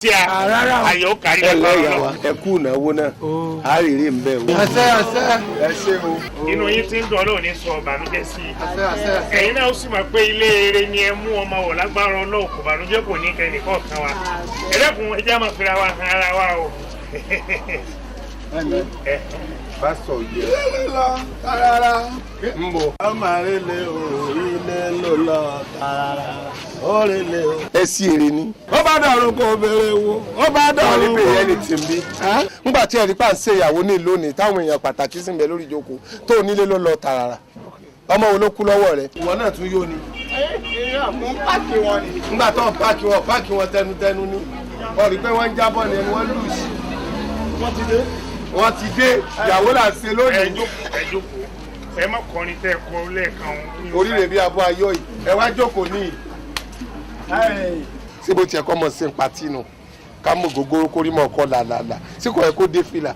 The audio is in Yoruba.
Tí a ayọ̀ kárí. Ẹ lẹ́yà wa, ẹ kú ìnáwó náà, a rí rí ń bẹ̀ o. Àṣẹ, àṣẹ. Ẹ ṣé o. Inú yín ti ń dùn, Ọlọ́run ní sọ ọ̀bànújẹ́ sí i. Àṣẹ, àṣẹ. Ẹ̀yin náà ó sì mọ̀ pé ilé eré ni ẹ mú ọmọ wọ̀. Lágbára Ọlọ́run, kò bànújẹ́ kò ní kẹ́ni kọ̀ọ̀kan wa. Ẹ dẹ́kun, ẹ jẹ́ á máa fira wa hàn ara wa o. Pásítọ̀ yẹ. Ilé lọ tarara. Ń bọ̀. Ọmọ rẹlẹ o, ilé ló lọ tarara. Ó rẹlẹ o. Ẹ sí èrè ni. Ó bá dọ̀rùn kò béèrè wo. Ó bá Wọ́n ní dọ̀rùn pé kò. ẹni tí ń bí. Ńgbà tí ẹ̀rí pa ń ṣe ìyàwó ní ìlú òní, táwọn èèyàn pàtàkì sì ń bẹ lórí ìjókòó, tó onílé ló lọ tààrà. Ọmọ wo ló kú lọ́wọ́ rẹ̀? Ìwọ náà tún yóò ní. Mo ń pack wọn ni. Ńgbà tó ń pack wọn, pack wọn tẹnutẹnu ni. Wọ́n rí pé wọ́n ń jábọ̀ ní ẹni wọ́n lù sí. Wọ́n ti dé. Wọ́n ti dé, ìyàwó là ń ṣe Ẹ lónìí. jókòó, ẹ jókòó, ẹ má kọrin tẹ́ ẹ kọ lẹ́ẹ̀kan o. Oríire bí abọ́ ayọ́ yìí, ẹ wá jókòó ní. Ṣé bó tiẹ̀ kọ́ mọ̀ sí ń patí nu? Ká mú gògóró kórí mọ̀ ọkọ làlàlà. Sí kò yẹ kó dé fìlà.